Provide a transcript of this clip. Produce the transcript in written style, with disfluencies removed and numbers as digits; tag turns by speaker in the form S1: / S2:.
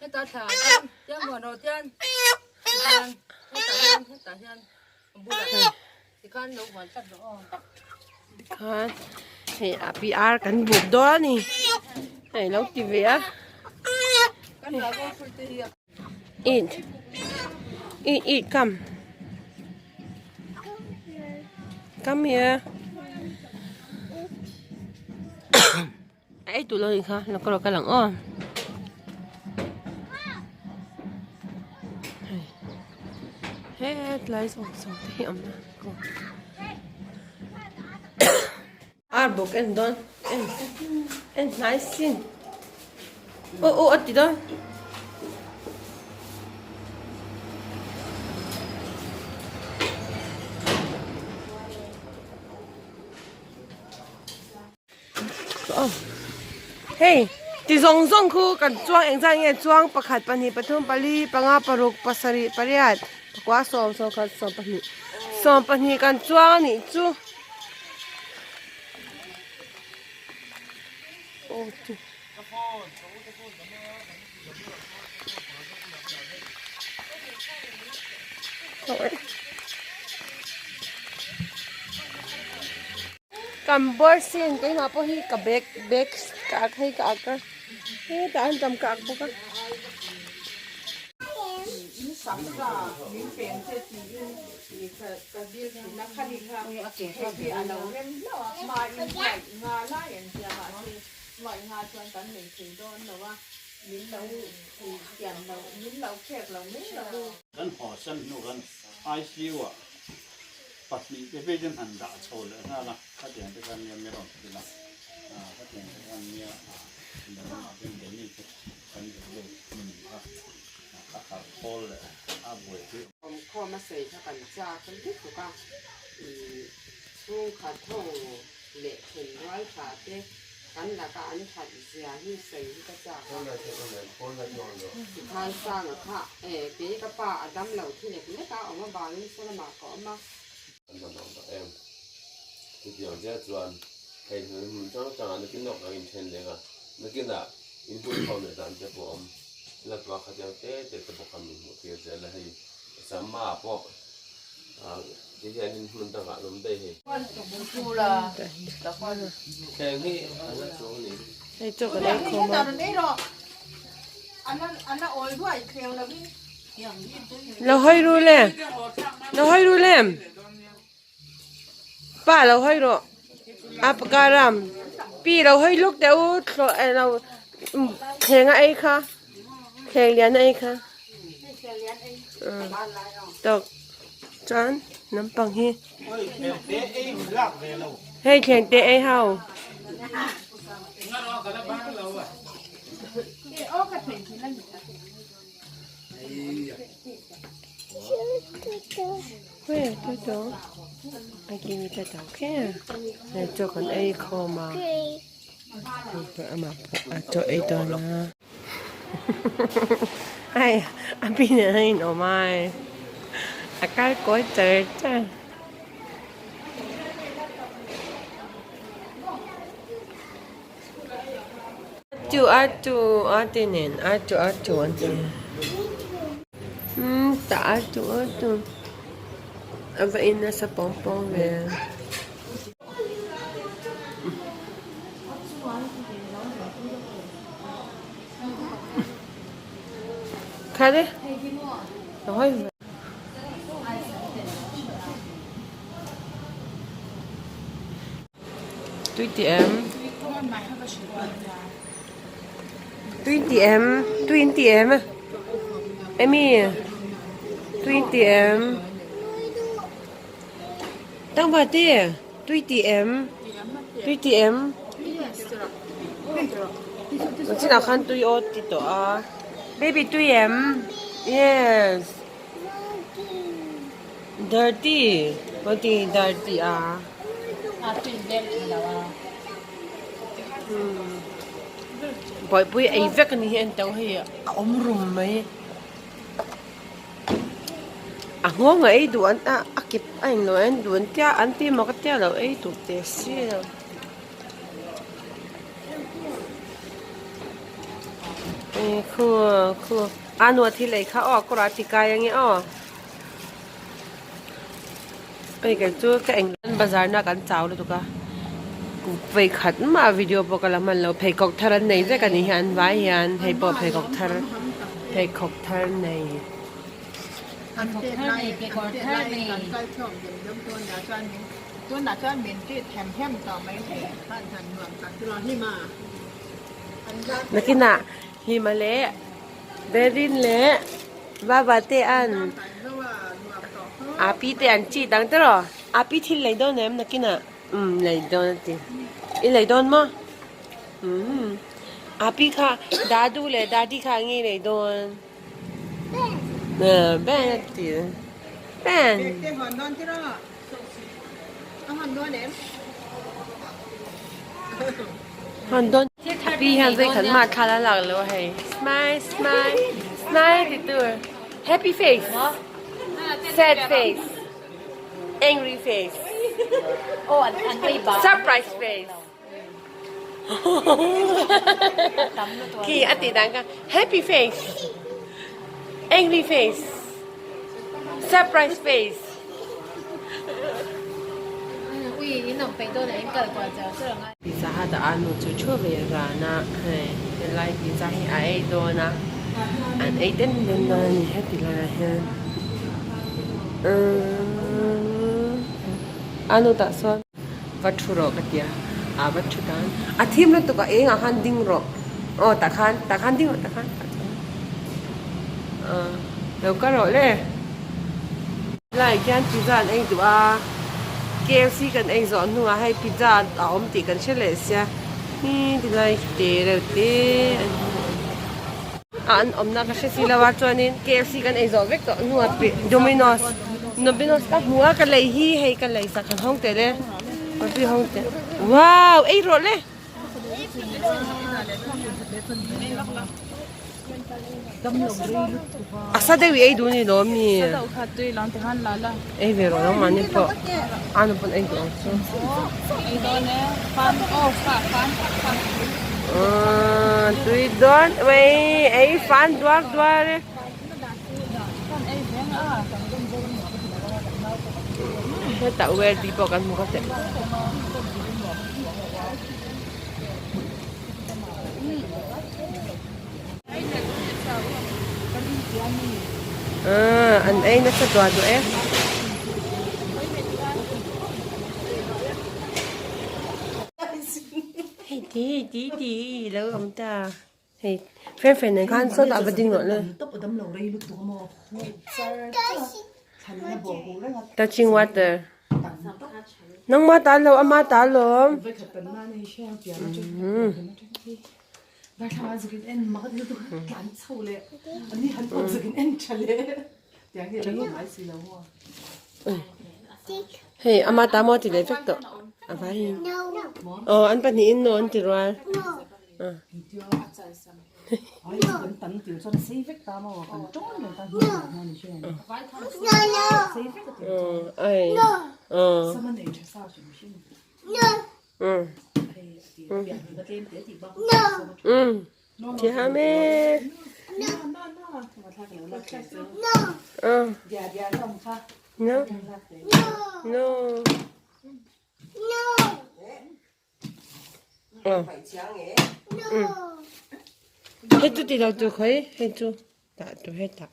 S1: Heta thla hian tiang huan rawh tian tikhan hetah hian hetah hian a bulah tikhan lo huan tlat rawh aw.
S2: Tikhan hei a PR kan buk dawn a ni. Hei lo ti ve a.
S1: Kan dragon fruit te hi a.
S2: Eat. Eat eat come. Come here. A ei duh lo nih kha lo ka kal ang aw hei hetlai zawng zawng te hi a awm a ar bawk en dawn en en hnai sin aw aw a ti dawn. Hei ti zawng zawng khu kan chuang eng zat nge chuang pakhat pahnih pathum pali panga paruk pasarih pariat pakua sawm sawmkhat sawmpahnih sawmpahnih kan chuang a nih chu aw chu. Kan bawr sin keimah pawh hi ka bag bag ka ak hei ka ak a hetah an tam ka ak bawk a.
S3: Kan haw san hnu khan ICU ah pahnih te phei chuan han dah chho leh nghal a, khatiang te khan nia mi rawn hrilh a, khatiang te khan nia in ramah chuan keini chu kan duh lut hmun a, a harh khawl leh a buaipui.
S4: Awmkhawm a sawi kha kan chak lutuk a, chhungkhat ho leh thenrual tha te Kan laka an that zia hi sawi hi ka chak a. Tikhan Sanga kha e, kei ka pa a dam lo thi lek lek a, awm avangin saw lamah ka awm a.
S5: An va nuam tak em. Chutiang chiah chuan hei hmun hmun hrang hrangah nakin lawk ang inthen leng a, nakinah inhmun khawm leh dan te pawh a awm. Lapa khatiang te te te bawk kha min hmuh tir zel a hei Sama ah pawh Ti hian in hmun dangah an awm daih hei. Thleng hi an la chuang ni.
S2: Hei chu ka lei khawm a. Lo hawi ru le. Lo hawi ru le. Pa lo hawi rawh. A pakaram. Pi lo hawi luk teh u lo thleng a ei kha. Thleng lian a ei kha. Tawk chuan nampang hi hei thleng te ei ho. Where to I give me that okay. Hei chaw kan ei khawm a. Amah pawh a chaw ei dawn a. Hei a pinah a inawm a hei a kal kawi char char. Chu a chu a ti nen a chu a chu an ti umm tah a chu a chu a va in nasa pawng pawng ve. Khai đi. Rồi. Tui ti em. Tui ti em. Tui ti em. Amy. Tui ti em. Tang va ti. Tui ti em. Tui ti em. Chinah khan tui aw ti tawh a. Baby tui em. Yes. Dirty. What is dirty a? Bawihpui ei vek a ni hi a ni tawh hei a awm rum mai. A nghawng a ei duh an a a kep a englo an duh an tia an ti emaw ka tia lo ei duh teh si lo. Khu khu a nu a thil ei kha aw kawrah a ti kai ange aw. Hei kei chu ka eng bazar na kan chau lutuk a vawikhat mah video pawh ka la hman lo pheikhawk thar an nei vek a nih hi an vai hian hei pawh pheikhawk thar pheikhawk thar nei. Nakinah Hlima leh Berin leh Baba te an Api te an chi dang te rawh. Api thil lei dawn em nakinah? Umm lei dawn a ti. I lei dawn maw? Umm Api kha Dadu leh Dadi kha nge lei dawn? Ben a ti. Ben. Hawn dawn. Pi hian zai khat mah thla la lak lo a hei. Smile smile smile ti tur. Happy face. Sad face. Angry face. Surprise face. Khi a tih dan kha happy face. Angry face. Surprise face. Pizza Hut ah a nu chu thu ve ran a hei helai pizza hi a ei dawn a an ei den den dawn a ni heti laiah hian umm a nu tah sawn va thu rawh ka tia a va thu dan a thim lutuk a engah khan ding rawh aw tah khan tah khan ding rawh tah khan tah khan ah lo kal rawh le. Helaiah khian pizza an ei duh a KFC kan ei zawh hnuah hei pizza a awm tih kan hre leh sia hi tilai te reuh te an a an awmna ka hre si lo a chuanin KFC kan ei zawh vek tawh hnuah Domino's Domino's ka hmu a ka lei hi hei ka lei sak han hawng teh le coffee hawng teh wow ei rawh le. A sa deuh i ei duh ni lo ami? Ei ve rawh nangmahni pawh a nu pawn ei duh ang chu. Tui dawn mai ei fan duar duar e. Hetah Weldy pawh kan hmu ka teh. An ei nasa duah duah e. Hei ti ti ti lo awm ta. Hei friend friend nen khan sawtah va ding rawh le. Touching water. Nangma ta lo ama ta lawm. Hei ama ta maw ti leh vek tawh a vaiin. Aw an pahnihin no an ti rual. Thiam e. No. No. Hei chu ti lo tur khawi hei chu tah tur hetah.